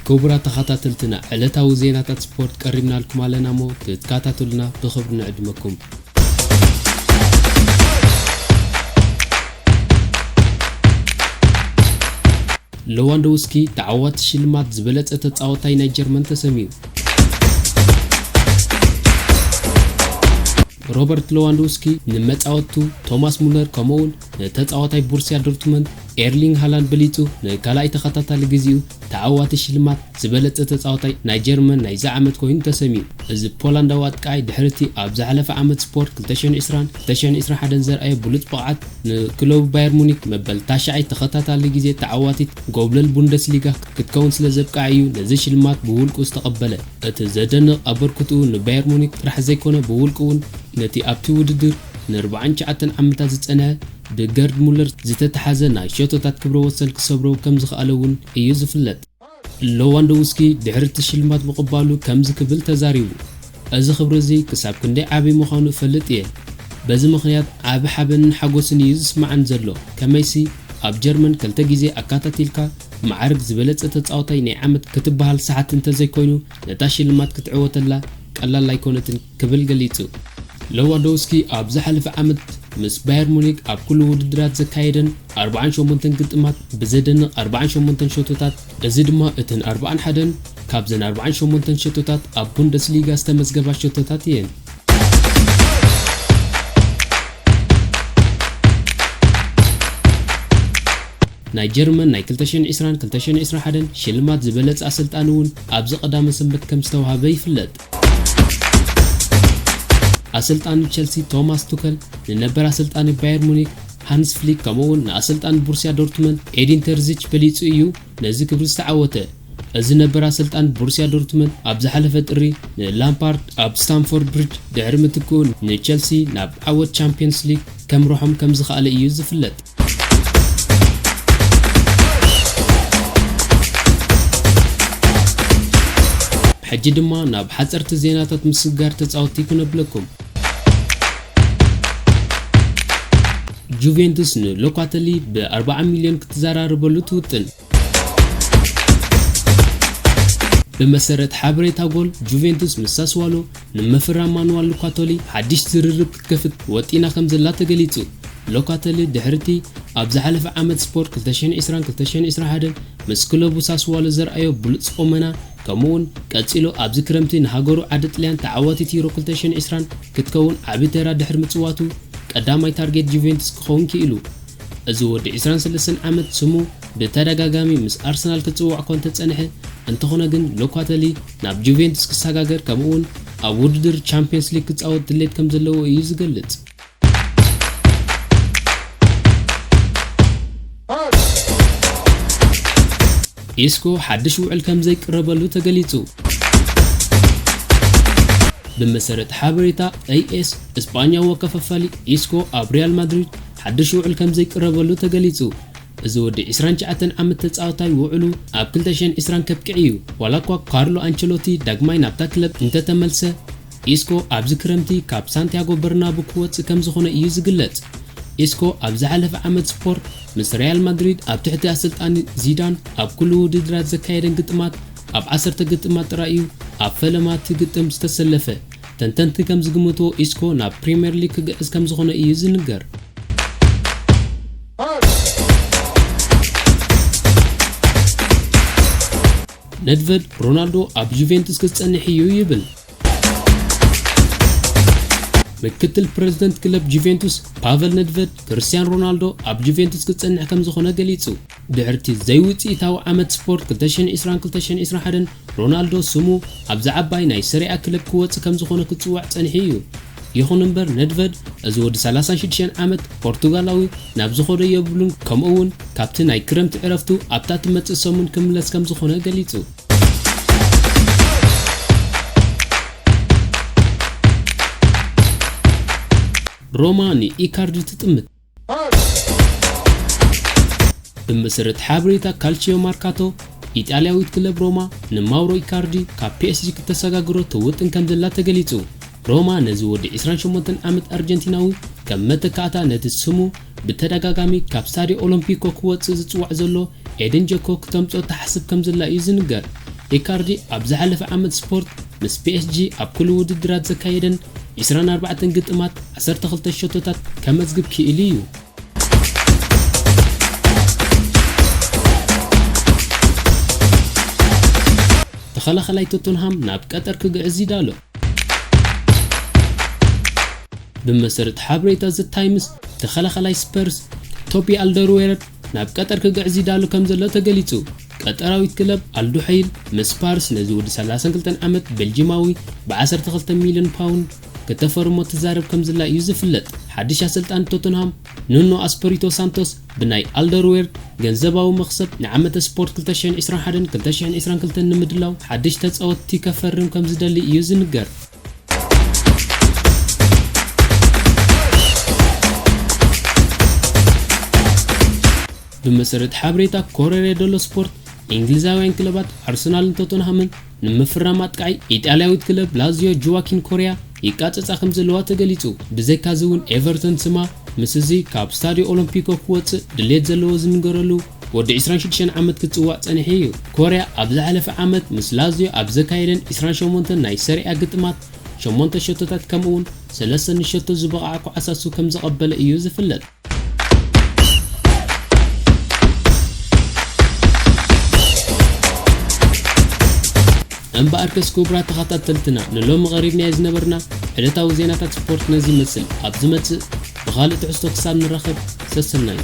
ክቡራት ተኸታተልትና፣ ዕለታዊ ዜናታት ስፖርት ቀሪብናልኩም ኣለና እሞ ክትከታተሉና ብኽብሪ ንዕድመኩም። ሌዋንዶውስኪ ተዓዋቲ ሽልማት ዝበለጸ ተጻዋታይ ናይ ጀርመን ተሰምዩ። ሮበርት ሌዋንዶውስኪ ንመጻወቱ ቶማስ ሙለር ከምኡውን ንተጻዋታይ ቦሩስያ ዶርትመንድ ኤርሊንግ ሃላንድ በሊጹ ንካልኣይ ተኸታታሊ ግዜኡ ተዓዋቲ ሽልማት ዝበለጸ ተጻዋታይ ናይ ጀርመን ናይዚ ዓመት ኮይኑ ተሰምዩ። እዚ ፖላንዳዊ ኣጥቃዓይ ድሕሪ እቲ ኣብ ዝሓለፈ ዓመት ስፖርት ክልተ ሽሕን ዕስራን ክልተ ሽሕን ዕስራን ሓደን ዘርኣዮ ብሉጽ ብቕዓት ንክለቡ ባየር ሙኒክ መበል ታሽዓይ ተኸታታሊ ግዜ ተዓዋቲት ጎብለል ቡንደስሊጋ ክትከውን ስለ ዘብቅዓ እዩ ነዚ ሽልማት ብውልቁ ዝተቐበለ። እቲ ዘደንቕ ኣበርክትኡ ንባየር ሙኒክ ጥራሕ ዘይኮነ ብውልቁ እውን ነቲ ኣብቲ ውድድር ንኣርባዓን ትሽዓተን ዓመታት ዝጸንሐ ብገርድ ሙለር ዝተተሓዘ ናይ ሸቶታት ክብረ ወሰን ክሰብሮ ከም ዝኸኣለ እውን እዩ ዝፍለጥ። ሌዋንዶውስኪ ድሕሪ እቲ ሽልማት ምቕባሉ ከምዚ ክብል ተዛሪቡ፣ "እዚ ክብሪ እዚ ክሳብ ክንደይ ዓቢ ምዃኑ እፈልጥ እየ። በዚ ምኽንያት ዓቢ ሓበንን ሓጎስን እዩ ዝስምዓኒ ዘሎ። ከመይሲ ኣብ ጀርመን ክልተ ግዜ ኣካታቲልካ ማዕርግ ዝበለጸ ተጻዋታይ ናይ ዓመት ክትበሃል ሰሓቲ እንተዘይኮይኑ፣ ነታ ሽልማት ክትዕወተላ ቀላል ኣይኮነትን" ክብል ገሊጹ። ሌዋንዶውስኪ ኣብ ዝሓለፈ ዓመት ምስ ባየር ሙኒክ ኣብ ኩሉ ውድድራት ዘካየደን ኣርባዓን ሸሞንተን ግጥማት ብዘደንቕ ኣርባዓን ሸሞንተን ሸቶታት፣ እዚ ድማ እተን ኣርባዓን ሓደን ካብዘን ኣርባዓን ሸሞንተን ሸቶታት ኣብ ቡንደስሊጋ ዝተመዝገባ ሸቶታት እየን። ናይ ጀርመን ናይ ክልተ ሽሕን ዕስራን ክልተ ሽሕን ዕስራን ሓደን ሽልማት ዝበለጸ ኣሰልጣኒ እውን ኣብዚ ቀዳመ ሰንበት ከም ዝተዋህበ ይፍለጥ። ኣሰልጣኒ ቸልሲ ቶማስ ቱከል ንነበር ኣሰልጣኒ ባየር ሙኒክ ሃንስ ፍሊክ ከምኡውን ንኣሰልጣኒ ቦሩስያ ዶርትመንድ ኤዲን ተርዚች በሊጹ እዩ ነዚ ክብሪ ዝተዓወተ። እዚ ነበር ኣሰልጣኒ ቦሩስያ ዶርትመንድ ኣብ ዝሓለፈ ጥሪ ንላምፓርድ ኣብ ስታምፎርድ ብሪጅ ድሕሪ ምትክኡ ንቸልሲ ናብ ዓወት ቻምፒየንስ ሊግ ከምርሖም ከም ዝኸኣለ እዩ ዝፍለጥ። ሕጂ ድማ ናብ ሓጸርቲ ዜናታት ምስግጋር ተጻወትቲ ክነብለኩም። ጁቬንቱስ ንሎካተሊ ብ ኣርባዓ ሚልዮን ክትዘራረበሉ ትውጥን። ብመሰረት ሓበሬታ ጎል፣ ጁቬንቱስ ምስ ሳስዋሎ ንምፍራም ማኑዋል ሉካቶሊ ሓድሽ ዝርርብ ክትከፍት ወጢና ከም ዘላ ተገሊጹ። ሎካተሊ ድሕርቲ ኣብ ዝሓለፈ ዓመት ስፖርት ክልተ ሽሕን ዕስራን ክልተ ሽሕን ዕስራን ሓደን ምስ ክለቡ ሳስዋሎ ዘርኣዮ ብሉጽ ቁመና፣ ከምኡውን ቀጺሉ ኣብዚ ክረምቲ ንሃገሩ ዓዲ ጥልያን ተዓዋቲት ዩሮ ክልተ ሽሕን ዕስራን ክትከውን ዓቢ ተራ ድሕሪ ምጽዋቱ፣ ቀዳማይ ታርጌት ጁቬንቱስ ክኸውን ክኢሉ። እዚ ወዲ ዕስራን ሰለስተን ዓመት ስሙ ብተደጋጋሚ ምስ ኣርሰናል ክጽዋዕ እኳ እንተጸንሐ፣ እንተኾነ ግን ሎካተሊ ናብ ጁቬንቱስ ክሰጋገር ከምኡውን ኣብ ውድድር ቻምፒየንስ ሊግ ክጻወት ድሌት ከም ዘለዎ እዩ ዝገልጽ። ኢስኮ ሓድሽ ውዕል ከም ዘይቅረበሉ ተገሊጹ። ብመሰረት ሓበሬታ ኤ ኤስ፣ እስጳኛዊ ኣከፋፋሊ ኢስኮ ኣብ ሪያል ማድሪድ ሓድሽ ውዕል ከም ዘይቅረበሉ ተገሊጹ። እዚ ወዲ ዕስራን ትሽዓተን ዓመት ተጻዋታይ ውዕሉ ኣብ ክልተ ሽሕን ዕስራን ከብቅዕ እዩ። ዋላ እኳ ካርሎ ኣንቸሎቲ ዳግማይ ናብታ ክለብ እንተተመልሰ፣ ኢስኮ ኣብዚ ክረምቲ ካብ ሳንቲያጎ በርናቡ ክወጽእ ከም ዝኾነ እዩ ዝግለጽ። ኢስኮ ኣብ ዝሓለፈ ዓመት ስፖርት ምስ ሪያል ማድሪድ ኣብ ትሕቲ ኣሰልጣኒ ዚዳን ኣብ ኩሉ ውድድራት ዘካየደን ግጥማት ኣብ ዓሰርተ ግጥማት ጥራይ እዩ ኣብ ፈለማ እቲ ግጥም ዝተሰለፈ። ተንተንቲ ከም ዝግምትዎ ኢስኮ ናብ ፕሪምየር ሊግ ክግዕዝ ከም ዝኾነ እዩ ዝንገር። ነድቨድ ሮናልዶ ኣብ ጁቬንቱስ ክጸንሕ እዩ ይብል። ምክትል ፕረዚደንት ክለብ ጁቬንቱስ ፓቨል ነድቨድ ክርስቲያን ሮናልዶ ኣብ ጁቬንቱስ ክጸንሕ ከም ዝኾነ ገሊጹ። ድሕርቲ ዘይውጽኢታዊ ዓመት ስፖርት ክልተ ሽሕን ዕስራን ክልተ ሽሕን ዕስራን ሓደን ሮናልዶ ስሙ ኣብዛ ዓባይ ናይ ሰሪኣ ክለብ ክወጽእ ከም ዝኾነ ክጽዋዕ ጸኒሑ እዩ። ይኹን እምበር ነድቨድ እዚ ወዲ ሰላሳን ሽዱሽተን ዓመት ፖርቱጋላዊ ናብ ዝኾዶ የብሉን፣ ከምኡ እውን ካብቲ ናይ ክረምቲ ዕረፍቱ ኣብታ ትመጽእ ሰሙን ክምለስ ከም ዝኾነ ገሊጹ። ሮማ ንኢካርዲ ትጥምት። ብመሰረት ሓበሬታ ካልቺዮ ማርካቶ፣ ኢጣልያዊት ክለብ ሮማ ንማውሮ ኢካርዲ ካብ ፒ ኤስ ጂ ክተሰጋግሮ ትውጥን ከም ዘላ ተገሊጹ። ሮማ ነዚ ወዲ ዕስራን ሸሞንተን ዓመት ኣርጀንቲናዊ ከም መተካእታ ነቲ ስሙ ብተደጋጋሚ ካብ ስታድዮ ኦሎምፒኮ ክወጽእ ዝጽዋዕ ዘሎ ኤደን ጀኮ ክተምጽኦ ትሓስብ ከም ዘላ እዩ ዝንገር። ኢካርዲ ኣብ ዝሓለፈ ዓመት ስፖርት ምስ ፒ ኤስ ጂ ኣብ ኩሉ ውድድራት ዘካየደን ዕስራን ኣርባዕተን ግጥማት ዓሰርተ ክልተ ሸቶታት ከመዝግብ ክኢሉ እዩ። ተኸላኸላይ ቶተንሃም ናብ ቀጠር ክግዕዝ ይዳሎ። ብመሰረት ሓበሬታ ዘ ታይምስ፣ ተኸላኸላይ ስፐርስ ቶቢ ኣልደርዌረር ናብ ቀጠር ክግዕዝ ይዳሎ ከም ዘሎ ተገሊጹ። ቀጠራዊት ክለብ ኣልዱሐይል ምስ ስፓርስ ነዚ ወዲ ሰላሳን ክልተን ዓመት ቤልጂማዊ ብ ዓሰርተ ክልተ ሚልዮን ፓውንድ ከተፈርሞ ትዛረብ ከም ዘላ እዩ ዝፍለጥ። ሓድሽ ኣሰልጣኒ ቶተንሃም ኑኖ ኣስፐሪቶ ሳንቶስ ብናይ ኣልደርዌርድ ገንዘባዊ መኽሰብ ንዓመተ ስፖርት ክልተ ሽሕን ዕስራን ሓደን ክልተ ሽሕን ዕስራን ክልተን ንምድላው ሓድሽ ተጻወትቲ ከፈርም ከም ዝደሊ እዩ ዝንገር። ብመሰረት ሓበሬታ ኮረሬ ደሎ ስፖርት፣ እንግሊዛውያን ክለባት ኣርሰናልን ቶተንሃምን ንምፍራም ኣጥቃዒ ኢጣልያዊት ክለብ ላዚዮ ጆዋኪን ኮርያ ይቃጸጻ ከም ዘለዋ ተገሊጹ። ብዘይካዚ እውን ኤቨርተን ስማ ምስ እዚ ካብ ስታዲዮ ኦሎምፒኮ ክወጽእ ድሌት ዘለዎ ዝንገረሉ ወዲ ዕስራን ሽዱሽተን ዓመት ክጽዋዕ ጸኒሑ እዩ። ኮርያ ኣብ ዝሓለፈ ዓመት ምስ ላዚዮ ኣብ ዘካየደን ዕስራን ሸሞንተን ናይ ሰሪኣ ግጥማት ሸሞንተ ሸቶታት ከምኡውን ሰለስተ ንሸቶ ዝበቕዓ ኳዕሳሱ ከም ዘቐበለ እዩ ዝፍለጥ። እምበኣርከስ ክቡራት ተኸታተልትና፣ ንሎሚ ቐሪብናዮ ዝነበርና ዕለታዊ ዜናታት ስፖርት ነዚ ይመስል። ኣብ ዝመጽእ ብኻልእ ትሕዝቶ ክሳብ ንራኸብ፣ ሰሰናዩ።